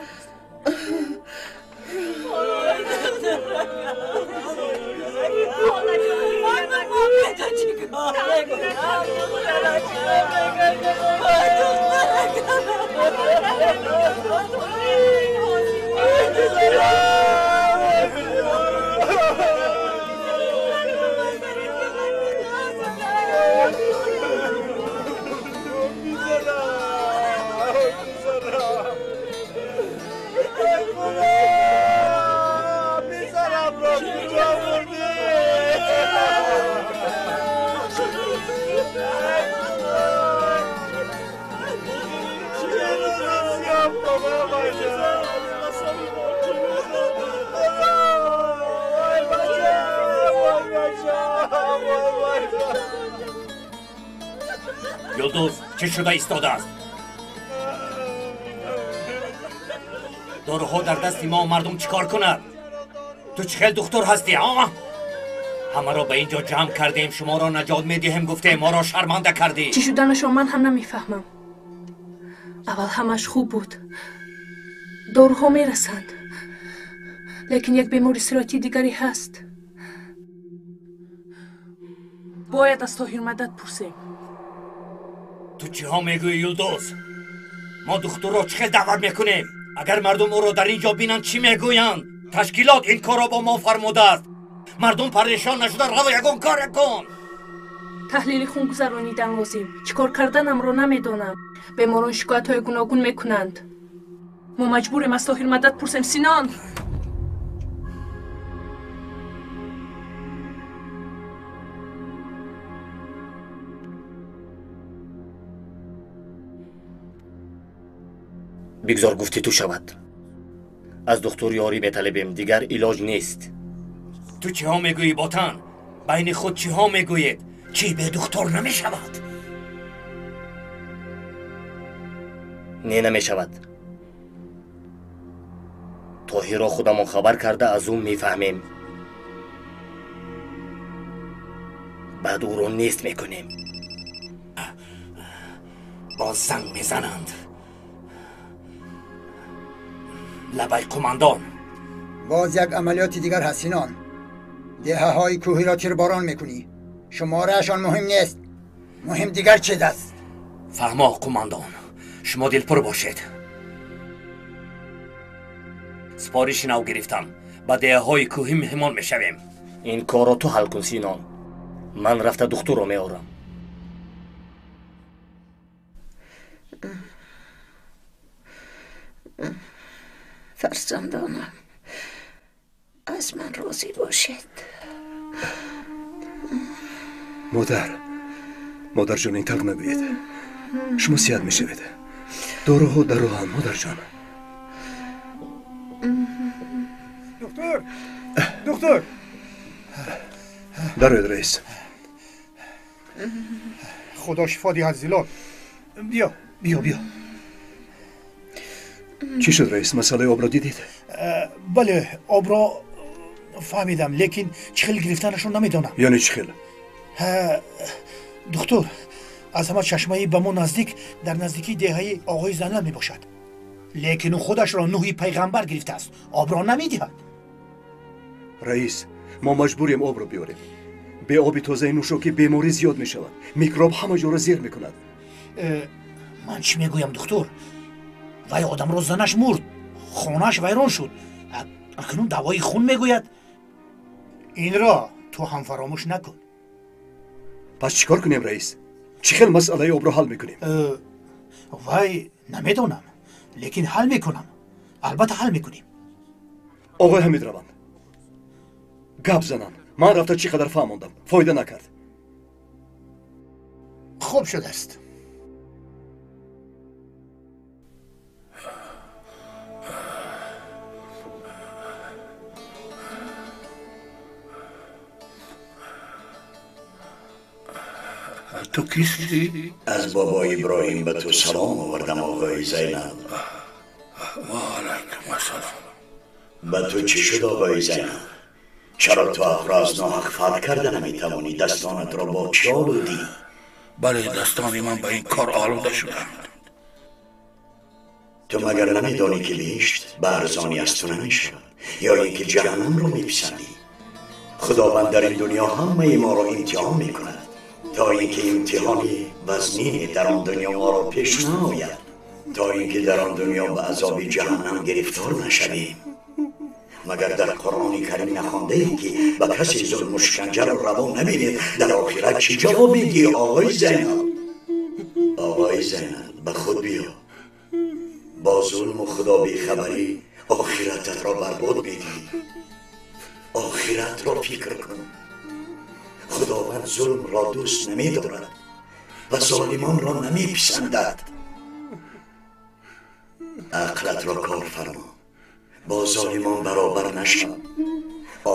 Юлдуз чӣ шуда истодааст? Доруҳо дар дасти мо, мардум чӣ кор кунад? Ту чӣ хел духтур ҳастӣ, а? Ҳамаро ба ин ҷо ҷамъ кардем, шуморо наҷот медиҳем, гуфтем, моро шарманда кардӣ. Чӣ шуданашро ман ҳам намефаҳмам. Аввал ҳамаш хуб буд. Доруҳо мерасанд. Лекин як бемори сироятии дигаре ҳаст. Бояд аз Тоҳир мадад пурсем. Ту чиҳо мегӯӣ, Юлдуз? Мо духтурро чӣ хел даъват мекунем? Агар мардум ӯро дар ин ҷо бинанд, чӣ мегӯянд? Ташкилот ин корро бо мо фармудааст. Мардум парешон нашуда, рав ягон коре кун. Таҳлили хун гузаронидан лозим. Чӣ кор карданамро намедонам. Беморон шикоятҳои гуногун мекунанд. Мо маҷбурем аз Тоҳир мадад пурсем. Синон! Бигзор гуфти ту шавад. Аз духтур ёрӣ металебем, дигар илоҷ нест. Ту чиҳо мегӯӣ, ботан? Байни худ чиҳо мегӯед? Чӣ бе духтур намешавад? Не, намешавад. Тоҳирро худамон хабар карда аз ӯ мефаҳмем. Баъд ӯро нест мекунем. Боз занг мезананд. Лабай, қумандон. Боз як амалиёти дигар ҳаст, Синон. Деҳаҳои кӯҳиро тирборон мекунӣ. Шумораашон муҳим нест. Муҳим дигар чиз аст. Фаҳмо, қумандон. Шумо дилпур бошед. Супориши нав гирифтам. Ба деҳаҳои кӯҳӣ меҳмон мешавем. Ин корро ту ҳал кун, Синон. Ман рафта духтурро меорам. Фарзандонам, аз ман розӣ бошед. Модар, модарҷон, ин тавр нагӯед. Шумо сиҳат мешавед. Доруҳо дар роҳанд, модарҷон. Духтур, духтур. Дароед, раис. Худо шифо диҳад, Зилол. Биё, биё, биё. Чӣ шуд, раис? Масъалаи обро дидед? Бале, обро фаҳмидам, лекин чӣ хел гирифтанашро намедонам. Яъне чӣ хел? Духтур, аз ҳама чашмаи ба мо наздик дар наздикии деҳаи оғои Зайнал мебошад. Лекин ӯ худашро Нуҳи пайғамбар гирифтааст, обро намедиҳад. Раис, мо маҷбурем обро биёрем. Бе оби тозаи нӯшокӣ беморӣ зиёд мешавад. Микроб ҳама ҷоро зер мекунад. Ман чӣ мегӯям, духтур? Вай одамро занаш мурд, хонааш вайрон шуд. Акнун давои хун мегӯяд. Инро ту ҳам фаромӯш накун. Пас чӣ кор кунем, раис? Чӣ хел масъалаи обро ҳал мекунем? Вай намедонам, лекин ҳал мекунам. Албатта ҳал мекунем. Оғои Ҳамид раванд, гап зананд. Ман рафта чӣ қадар фаҳмондам, фоида накард. Хуб шудааст. Ту кистӣ? Аз бобои Иброҳим ба ту салом овардам, оғои Зайнал. Ва алайкум ассалом. Ба ту чӣ шуд, оғои Зайнал? Чаро ту ҳақро аз ноҳақ фарқ карда наметавонӣ? Дастонатро бо чӣ олудӣ? Бале, дастони ман ба ин кор олуда шуданд. Ту магар намедонӣ, ки биҳишт ба арзонӣ аз ту намешавад, ё ин ки ҷаҳаннамро меписандӣ? Худованд дар ин дунё ҳамаи моро имтиҳон мекунад, то ин ки имтиҳони вазнине дар он дунё моро пеш наояд, то ин ки дар он дунё ба азоби ҷаҳаннам гирифтор нашавем. Магар дар Қуръони Карим нахондаем, ки ба касе зулму шиканҷаро раво набинед, дар охират чӣ ҷавоб медиҳӣ, оғои Зайнал? Оғои Зайнал, ба худ биё. Бо зулму худо бехабарӣ охирататро барбод медиҳӣ. Охиратро фикр кун. Худованд зулмро дӯст намедорад ва золимонро намеписандад. Ақлатро кор фармо, бо золимон баробар нашав.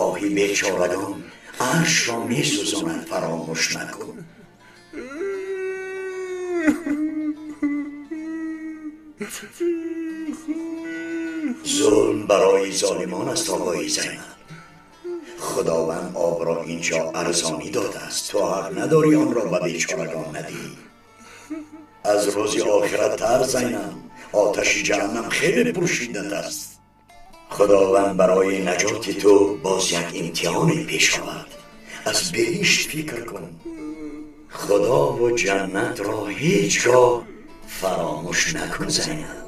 Оҳи бечорагон аршро месӯзонад, фаромӯш накун. Зулм барои золимон аст, оғои Зайнал. Худованд обро инҷо арзонӣ додааст, ту ҳақ надорӣ онро ба бечорагон надиҳӣ. Аз рӯзи охират тарс, Зайнал. Оташи ҷаҳаннам хеле пуршиддат аст. Худованд барои наҷоти ту боз як имтиҳоне пеш овард. Аз биҳишт фикр кун. Худову ҷаннатро ҳеҷ гоҳ фаромӯш накун, Зайнал.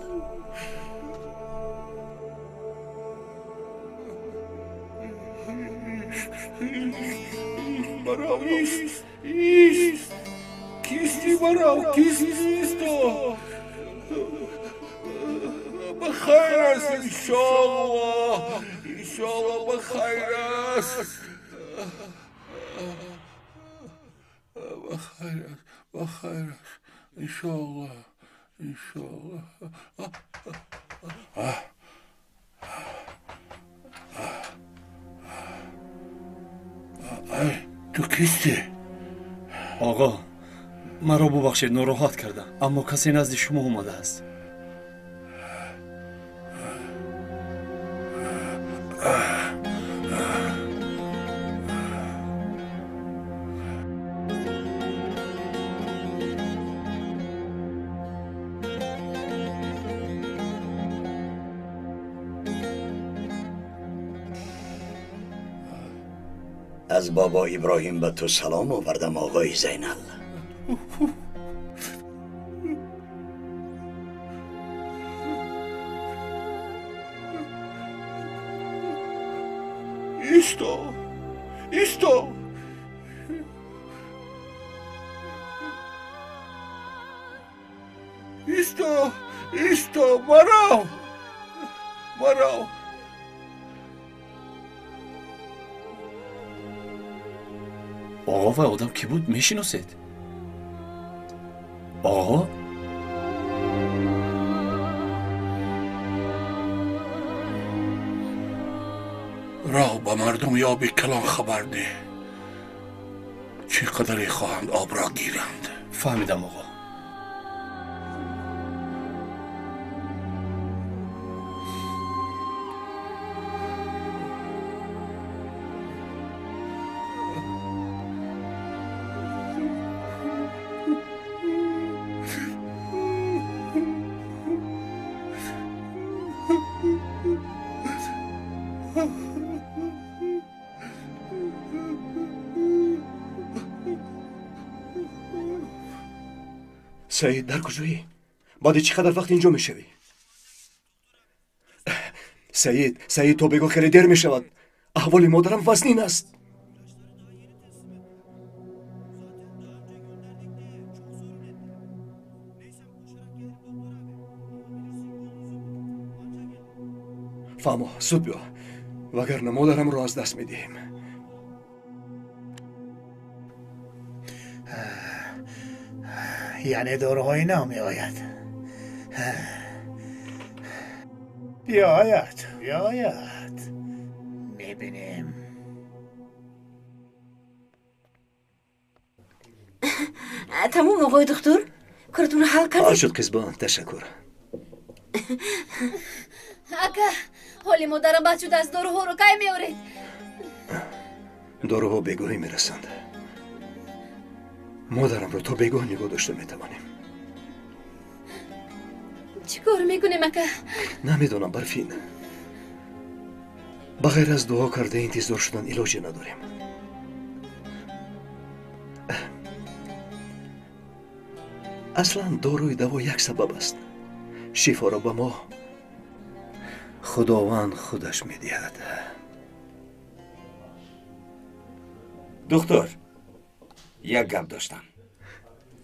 Барав, ист, ист, кисти барав, кисти исто. Ба хайр аст, иншоаллоҳ, иншоаллоҳ ба хайр аст. Ба хайр аст, ба хайр аст, иншоаллоҳ, иншоаллоҳ. Ай, ту кистӣ? Оғо, маро бубахшед, нороҳат кардам, аммо касе назди шумо омадааст. Аз бобо Иброҳим ба ту салом овардам, оғои Зайнал. Исто, исто. Исто, исто, марав, марав. Оғо, вай одам кӣ буд, мешиносед? Оғо? Роҳ ба мардум ёби калон хабар деҳ, чӣ қадаре хоҳанд обро гиранд. Фаҳмидам, оғо. Саид, дар куҷоӣ? Баъди чӣ қадар вақт инҷо мешавӣ? Саид, Саид, то бегоҳ хеле дер мешавад. Аҳволи модарам вазнин аст. Фаҳмо, зуд биё, вагарна модарамро аз даст медиҳем. Яъне доруҳои нав меояд. Биёяд, биёяд, мебинем. Тамом, оғои духтур, коратонро ҳал кардед? Ҳал шуд, қизбон, ташаккур. Ака, ҳоли модарам бад шудааст, доруҳоро кай меоред? Доруҳо бегоҳӣ мерасанд. Модарамро то бегоҳ нигоҳ дошта метавонем. Чӣ кор мекунем, ака? Намедонам, Барфин. Ба ғайр аз дуо карда интизор шудан илоҷе надорем. Аслан доруи даво як сабаб аст. Шифоро ба мо Худованд худаш медиҳад. Духтур, як гап доштам.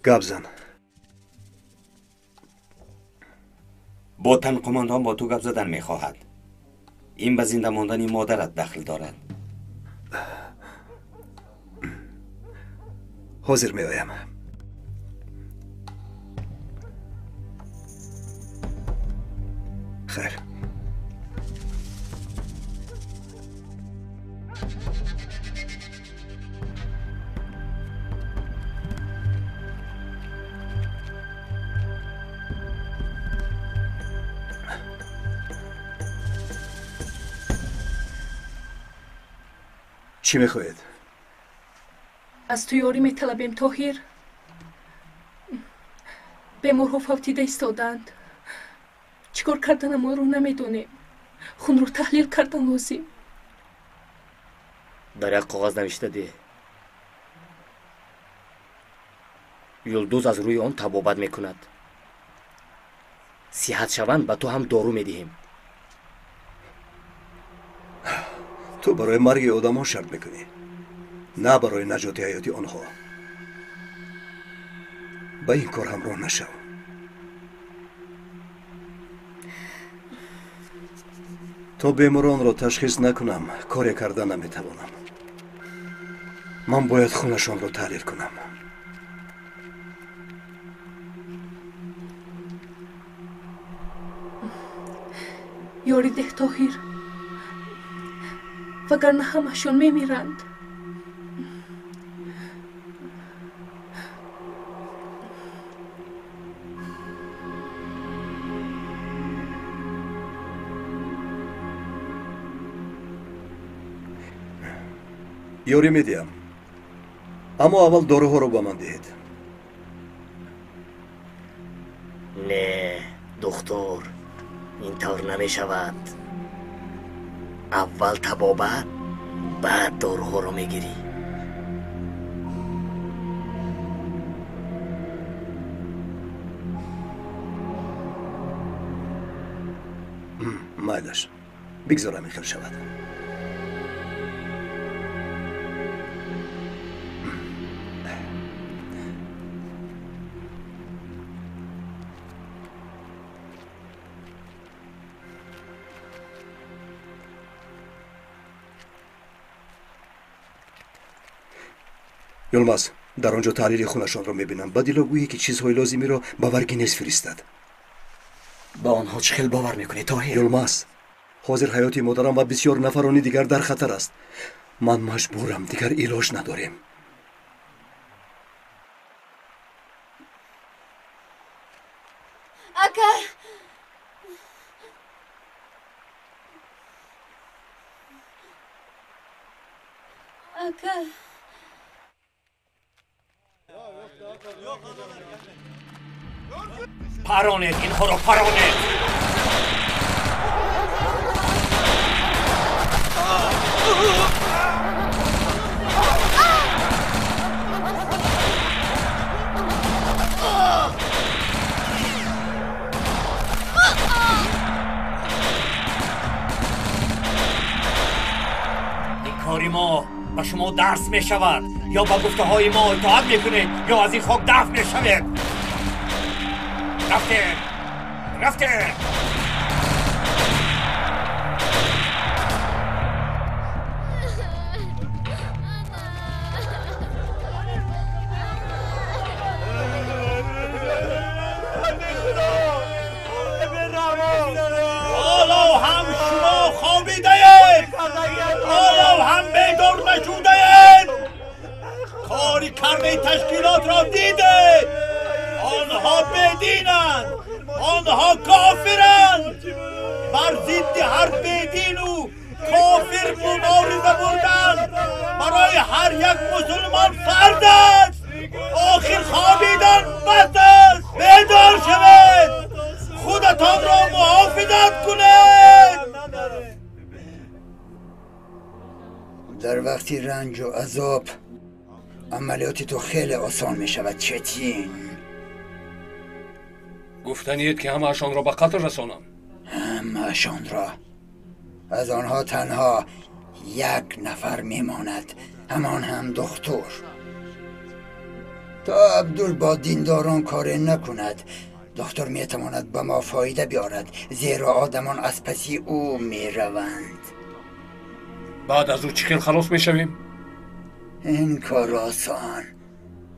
Гап зан. Ботан қумондон бо ту гап задан мехоҳад. Ин ба зинда мондани модарат дахл дорад. Ҳозир меоям. Хайр. Чӣ мехоҳед? Аз ту ёрӣ металабем, Тоҳир. Беморҳо фавтида истодаанд. Чӣ кор карданамонро намедонем. Хунро таҳлил кардан лозим. Дар як коғаз навишта деҳ. Юлдуз аз рӯи он табобат мекунад. Сиҳат шаванд, ба ту ҳам дору медиҳем. Ту барои марги одамон шарт мекунӣ, на барои наҷоти ҳаёти онҳо. Ба ин кор ҳамроҳ нашав. То беморонро ташхис накунам, коре карда наметавонам. Ман бояд хунашонро таҳлил кунам. Ёрӣ деҳ, Тоҳир, вагарна ҳамашон мемиранд. Ёрӣ медиҳам, аммо аввал доруҳоро ба ман диҳед. Не, духтур, ин тавр намешавад. Аввал табобат, баъд доруҳоро мегирӣ. Майлаш, бигзор ҳамин хел шавад. Юлмаз, дар он ҷо таҳлили хунашонро мебинам. Ба дило гӯе, ки чизҳои лозимиро ба Варгинез фиристад. Ба онҳо чӣ хел бовар мекунӣ, Тоҳир? Юлмаз, ҳозир ҳаёти модарам ва бисёр нафарони дигар дар хатар аст. Ман маҷбурам, дигар илоҷ надорем. Ака! Ака! Паронед инҳоро, паронед! Ин кори мо ба шумо дарс мешавад. Ё ба гуфтаҳои мо итоат мекунед, ё аз ин хок дафн мешавед. Рафтем, рафтем. ҳоло ҳам шумо хобидаед, ҳоло ҳам бедор нашудаед. Кори кардаи ташкилотро дидед. Онҳо бединанд, онҳо кофиранд. Бар зидди ҳар бедину кофир мубориза бурдан барои ҳар як мусулмон фарз аст. Охир хобидан бас аст. Бедор шавед, худатонро муҳофизат кунед. Дар вақти ранҷу азоб амалиёти ту хеле осон мешавад, Четин. Гуфтаниед ки ҳамаашонро ба қатл расонам? Ҳамаашонро. Аз онҳо танҳо як нафар мемонад, ҳамон ҳам духтур. То Абдул бо диндорон коре накунад, духтур метавонад ба мо фоида биёрад, зеро одамон аз паси ӯ мераванд. Баъд аз ӯ чӣ хел халос мешавем? Ин кор осон.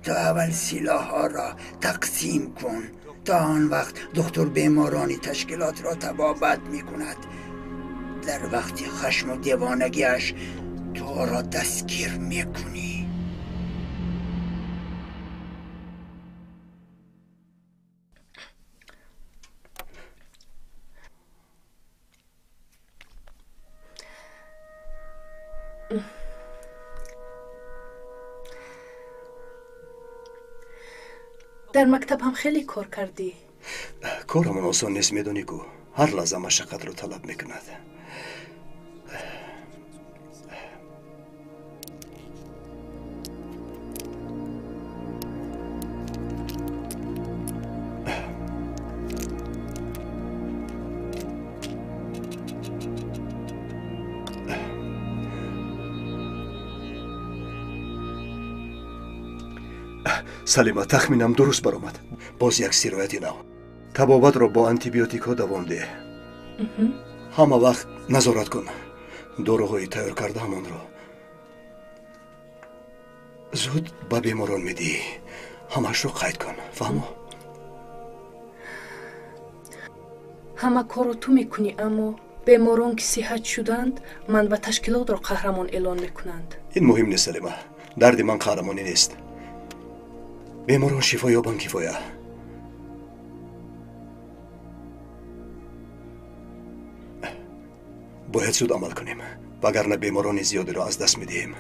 То аввал силоҳҳоро тақсим кун. То он вақт духтур беморони ташкилотро табобат мекунад. Дар вақти хашму девонагиаш ту ӯро дастгир мекунӣ. Дар мактаб ҳам хеле кор кардӣ. Корамон осон нест, медонӣ ку, ҳар лаҳза машаққатро талаб мекунад. Салима, тахминам дуруст баромад. Боз як сирояти нав. Табобатро бо антибиотикҳо давом деҳ. Ҳама вақт назорат кун. Доруҳои тайёр кардаамонро зуд ба беморон медиҳӣ. Ҳамаашро қайд кун, фаҳмо? Ҳама корро ту мекунӣ, аммо беморон ки сиҳат шуданд, ман ва ташкилотро қаҳрамон эълон мекунанд. Ин муҳим нест, Салима. Дарди ман қаҳрамонӣ нест. Беморон шифо ёбанд кифоя. Бояд зуд амал кунем, вагарна беморони зиёдеро аз даст медиҳем.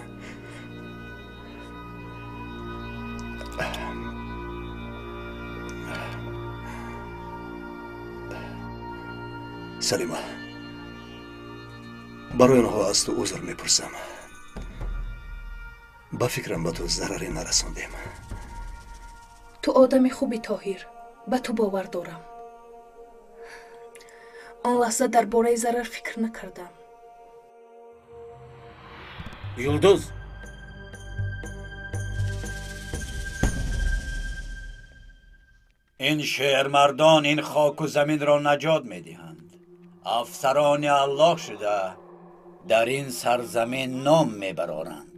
Салима, барои онҳо аз ту узр мепурсам. Ба фикрам ба ту зараре нарасондем. Ту одами хуби, Тоҳир, ба ту бовар дорам. Он лаҳза дар бораи зарар фикр накардам. Юлдуз, ин шермардон ин хоку заминро наҷот медиҳанд. Афсарони Аллоҳ шуда дар ин сарзамин ном мебароранд.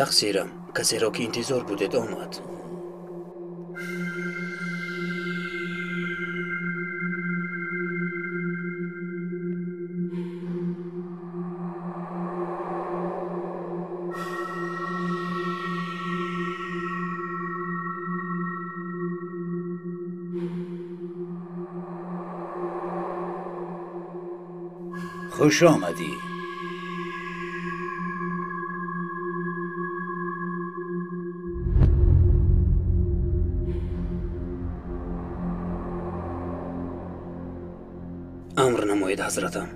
Тақсирам, касеро ки интизор будед омад. Хуш омадӣ. Амр намоед, ҳазратам.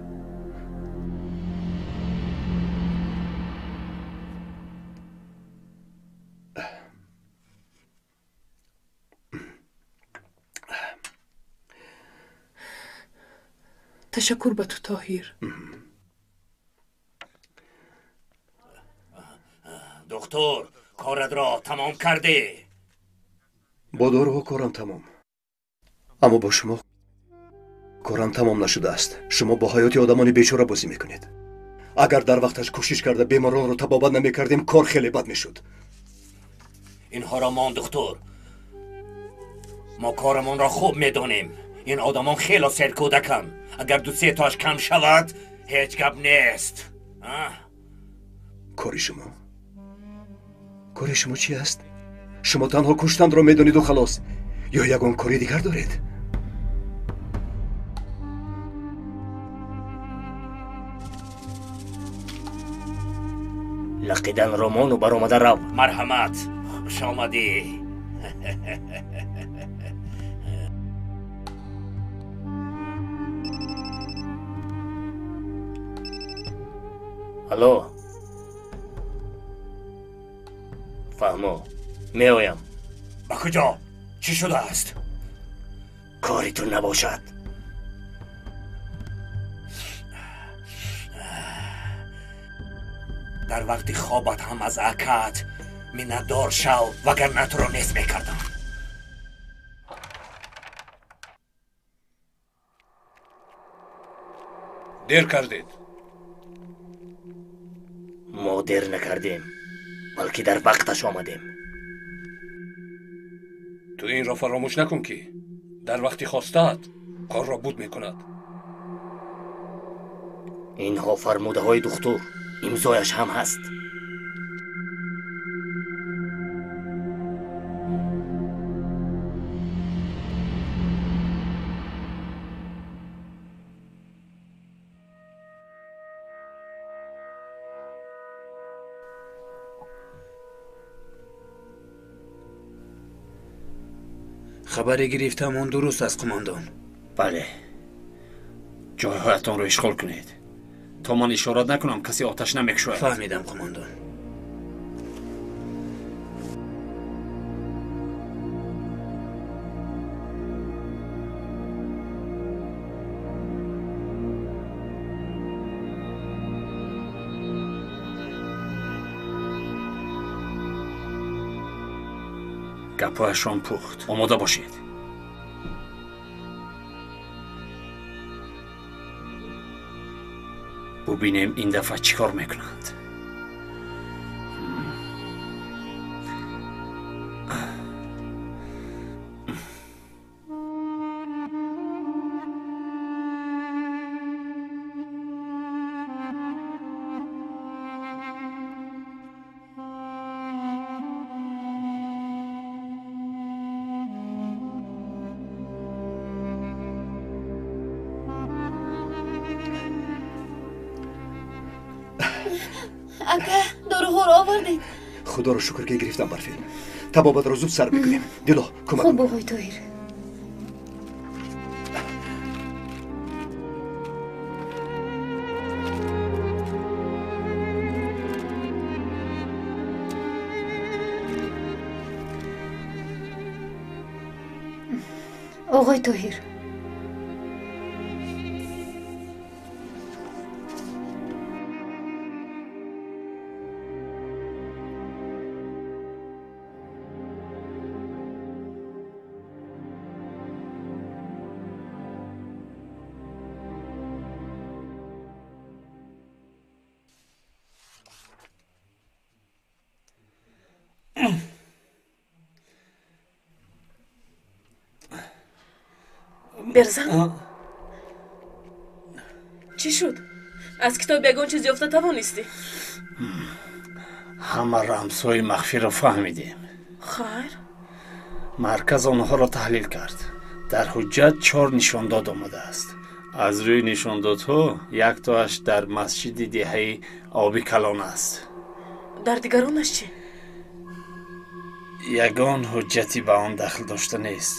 Ташаккур ба ту, Тоҳир. Духтур, коратро тамом кардӣ? Бо доруҳо корам тамом, аммо бо шумо корам тамом нашудааст. Шумо бо ҳаёти одамони бечора бозӣ мекунед. Агар дар вақташ кӯшиш карда беморонро табобат намекардем, кор хеле бад мешуд. Инҳоро мон, духтур. Мо корамонро хуб медонем. Ин одамон хело серкӯдаканд. Агар ду се тоаш кам шавад, ҳеҷ гап нест. Кори шумо? Кори шумо чи аст? Шумо танҳо куштанро медониду халос, ё ягон кори дигар доред? Лақидан ромону баромада рав. Марҳамат, хуш омадӣ. Алло, фаҳмо, меоям. Ба куҷо? Чӣ шудааст? Кори ту набошад. Дар вақти хобат ҳам аз акаат миннатдор шав, вагарна туро нест мекардам. Дер кардед. Мо дер накардем, балки дар вақташ омадем. Ту инро фаромӯш накун, ки дар вақти хостаат корро буд мекунад. Инҳо фармудаҳои духтур, имзояш ҳам ҳаст. Хабаре гирифтам, он дуруст аст, қумондон? Бале. Ҷойҳоятонро ишғол кунед. То ман ишорат накунам, касе оташ намекушояд. Фаҳмидам, қумондон. Гапҳояшон пухт. Омода бошед. Бубинем ин дафъа чӣ кор мекунанд. Ака, доруҳоро овардед? Худоро шукр, ки гирифтам, Барфин. Табобатро зуд сар мекунем. Дило, кӯмак. Хуб, оғои Тоҳир. Оғои Тоҳир, Берзан, чӣ шуд? Аз китоб ягон чиз ёфта тавонистӣ? Ҳама рамзҳои махфиро фаҳмидем. Хайр? Марказ онҳоро таҳлил кард. Дар ҳуҷҷат 4 нишондод омадааст. Аз рӯи нишондодҳо яктоаш дар масҷиди деҳаи Оби Калон аст. Дар дигаронаш чӣ? Ягон ҳуҷҷате ба он дахл дошта нест.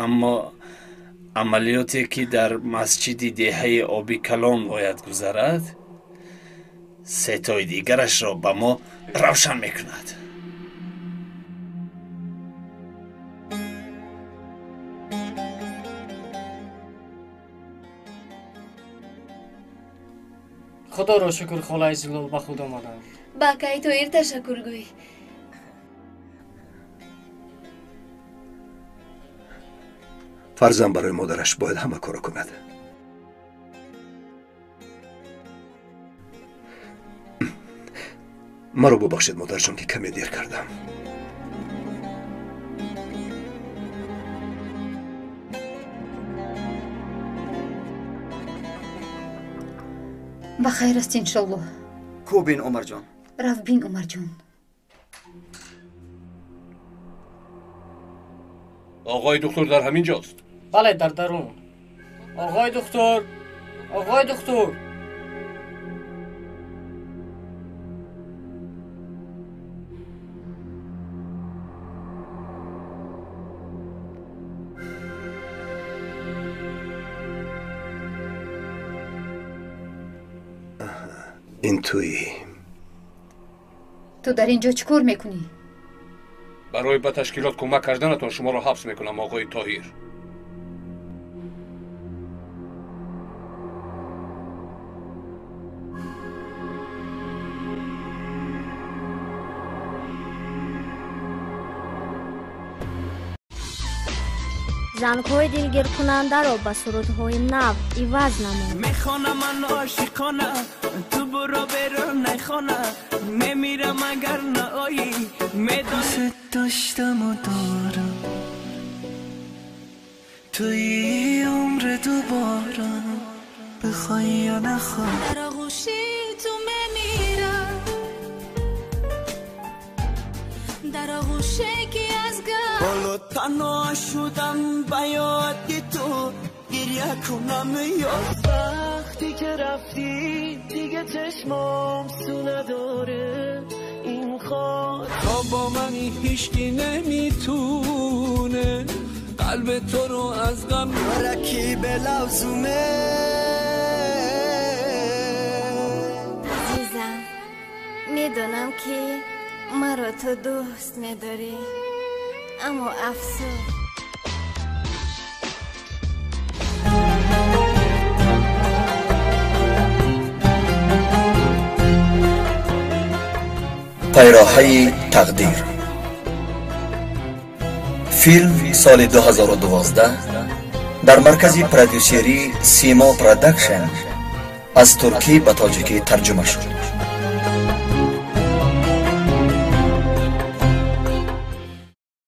Аммо амалиёте ки дар масҷиди деҳаи Оби Калон бояд гузарад, сетои дигарашро ба мо равшан мекунад. Худоро шукр, холаи Зулол ба худ омаданд. Ба акаи Тоҳир ташаккур гӯй. Фарзанд барои модараш бояд ҳама корро кунад. Маро бубахшед, модарҷон, ки каме дер кардам. Ба хайр аст, иншоллоҳ. Ку бин, Умарҷон? Рафт бин, Умарҷон. Оғои духтур дар ҳамин ҷост? Бале, дар дарун. Оғои духтур, оғои духтур. Ин туӣ. Ту дар ин ҷо чӣ кор мекунӣ? Барои ба ташкилот кӯмак карданатон шуморо ҳабс мекунам, оғои Тоҳир. Зангҳои дилгиркунандаро ба сурудҳои нав иваз намуд. Мехонам ман ошиқона, ту буро берун нахона, мемирам агар наоӣ. Медонӣ доштаму дорам, туи умри дуборам, бихоҳӣ ё нахоҳӣ. Дар оғӯши ту мемирам, дар оғӯше ки аз гам ҳоло танҳо шудам, ба ёди ту гиря кунам ё. وقتی که رفتی دیگه چشمام سو نداره این خاک. تا با منی هیچکی نمیتونه قلب تو رو از غم رکی به لوزومه. عزیزم، میدونم که مرا تو دوست میداری، اما افسوس. пайроҳаи тақдир. Филм соли 2012 дар маркази продюсерии Симо Продакшн аз туркӣ ба тоҷикӣ тарҷума шуд.